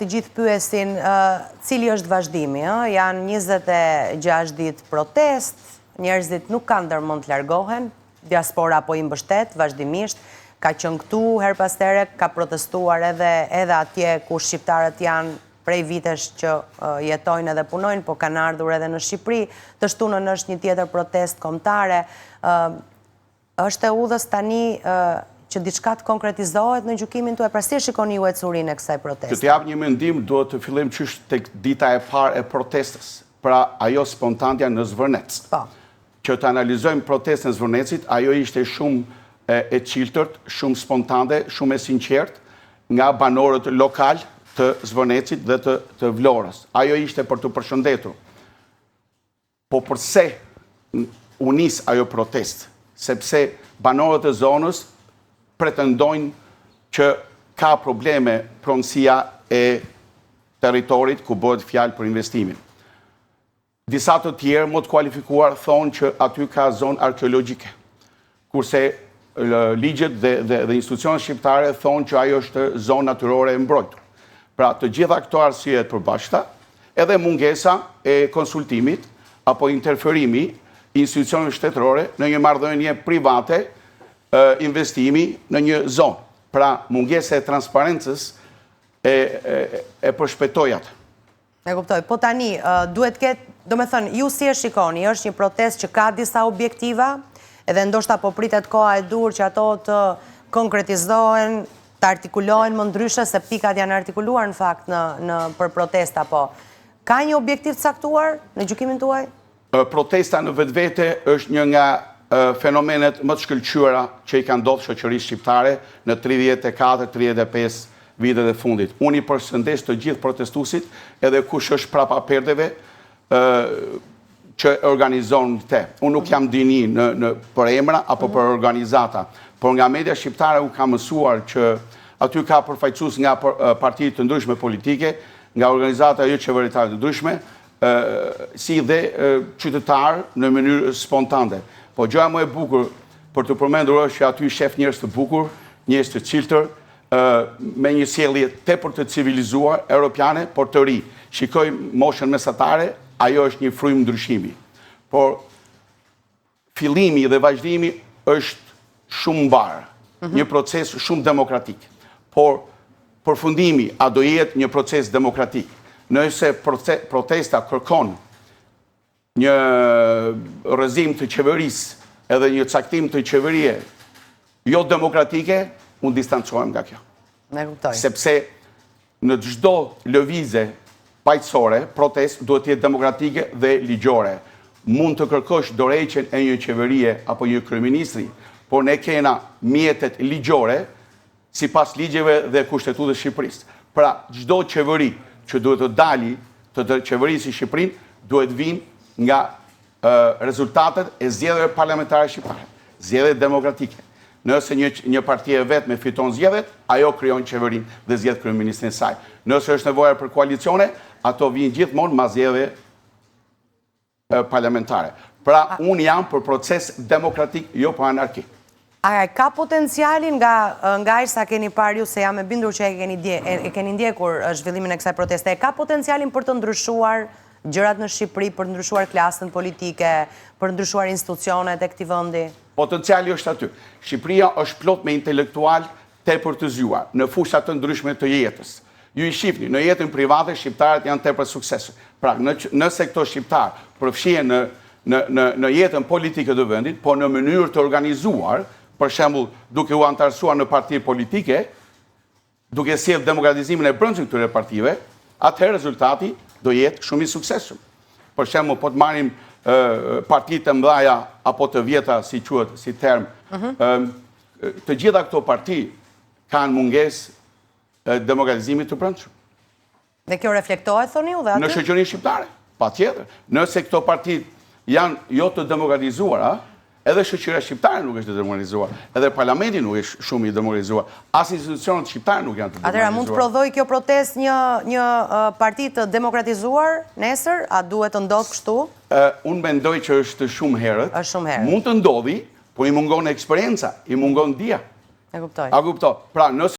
Të gjithë pyesin cili është vazhdimi, ë? Janë 26 ditë protestë, njerëzit nuk kanë ndërmend të largohen, diaspora po i mbështet vazhdimisht, ka qenë këtu herë pas here, ka protestuar edhe edhe atje ku shqiptarët janë prej vitesh që jetojnë edhe punojnë, po kanë ardhur edhe në Shqipëri. Të shtunën është një tjetër protestë kombëtare. Është e udhës tani që diçka të konkretizohet në gjykimin tuaj? Pra si e shikoni ju ecurinë e kësaj proteste? Që të jap një mendim, duhet të fillojmë qysh tek dita e parë e protestës, pra ajo spontandja në Zvërnec. Po. Që të analizojmë protestën e Zvërnecit, ajo ishte shumë e çiltërt, shumë spontande, shumë e sinqertë nga banorët lokalë të Zvërnecit dhe të, të Vlorës. Ajo ishte për t'u përshëndetur. Po përse u nis ajo protestë? Sepse banorët e zonës pretendojnë që ka probleme pronësia e territorit ku bëhet fjalë për investimin. Disa të tjerë më të kualifikuar thonë që aty ka zonë arkeologjike. Kurse ligjet dhe, dhe, dhe institucionet shqiptare thonë që ajo është zonë natyrore e mbrojtur. Pra, të gjitha këto arsye të përbashkëta, edhe mungesa e konsultimit apo interferimi i institucioneve shtetërore në një marrëdhënie private investimi në një zonë. Pra, mungesa e transparencës e, e, e përshpejtoi atë. E kuptoj. Po tani, duhet të ketë, domethënë, ju si e shikoni, është një protestë që ka disa objektiva, edhe ndoshta po pritet koha e duhur që ato të konkretizohen, të artikulohen më ndryshe, se pikat janë artikuluar në fakt në, në për protesta, po. Ka një objektiv të caktuar në gjykimin tuaj? Protesta në vetvete është një nga fenomenet më të shkëlqyera që i ka ndodhur shoqërisë shqiptare në 34-35 vitet e fundit. Unë i përshëndes të gjithë protestuesit, edhe kush është prapa perdeve që organizon këtë. Unë nuk jam dini në, në për emra apo për organizata, por nga media shqiptare unë kam mësuar që aty ka përfaqësues nga parti të ndryshme politike, nga organizata jo qeveritare të ndryshme, si dhe qytetarë në mënyrë spontane. Po gjëja më e bukur për të përmendur është që aty shef njerëz të bukur, njerëz të çiltër, me një sjellje tepër të civilizuar europiane, por të ri. Shikoj moshën mesatare, ajo është një frymë ndryshimi. Por fillimi dhe vazhdimi është shumë mbarë, mhm. një proces shumë demokratik. Por përfundimi a do jetë një proces demokratik? Nëse protesta kërkon një rrëzim të qeverisë edhe një caktim të qeverie jo demokratike, unë distancohem nga kjo. E kuptoj. Sepse në çdo lëvizje paqësore, protestë duhet të jetë demokratike dhe ligjore. Mund të kërkosh dorëheqjen e një qeverie apo një kryeministri, por ne kena mjetet ligjore sipas ligjeve dhe kushtetutës së Shqipërisë. Pra, çdo qeveri që duhet të dali të të qeverisë Shqipërinë, duhet vinë nga rezultatet e zgjedhjeve parlamentare shqiptare, zgjedhjet demokratike. Nëse një, një parti e vetme fiton zgjedhjet, ajo krijon qeverinë dhe zgjedh kryeministrin e saj. Nëse është nevoja për koalicione, ato vijnë gjithmonë mas zgjedhjeve parlamentare. Pra, unë jam për proces demokratik, jo për anarki. A e ka potencialin nga nga aq sa keni parë ju se jam e bindur që e keni dje, e keni ndjekur zhvillimin e kësaj proteste, e ka potencialin për të ndryshuar gjërat në Shqipëri, për të ndryshuar klasën politike, për të ndryshuar institucionet e këtij vendi? Potenciali është aty. Shqipëria është plot me intelektualë tepër të zgjuar, në fusha të ndryshme të jetës. Ju i shihni, në jetën private shqiptarët janë tepër të suksesshëm. Pra, në, nëse këto shqiptarë përfshihen në në në në jetën politike të vendit, po në mënyrë të organizuar, për shembull, duke u anëtarësuar në parti politike, duke sjellë demokratizimin e brendshëm këtyre partive, atëherë rezultati do jetë shumë i suksesshëm. Për shembull, po të marrim partitë e mëdha apo të vjetra, si quhet si term, mm -hmm. të gjitha këto parti kanë mungesë demokratizimit të brendshëm. Dhe kjo reflektohet, thoni ju dhe aty? Në shoqërinë shqiptare, patjetër. Nëse këto parti janë jo të demokratizuara, edhe shoqëria shqiptare nuk është e demokratizuar, edhe parlamenti nuk është shumë i demokratizuar, as institucionet shqiptare nuk janë të demokratizuar. Atëherë, mund të prodhojë kjo protestë një, një parti të demokratizuar nesër? A duhet të ndodhë kështu? Unë mendoj që është shumë herët. Është shumë herët. Mund të ndodhi, po i mungon eksperienca, i mungon dija. E kuptoj. A kupto? Pra, nëse...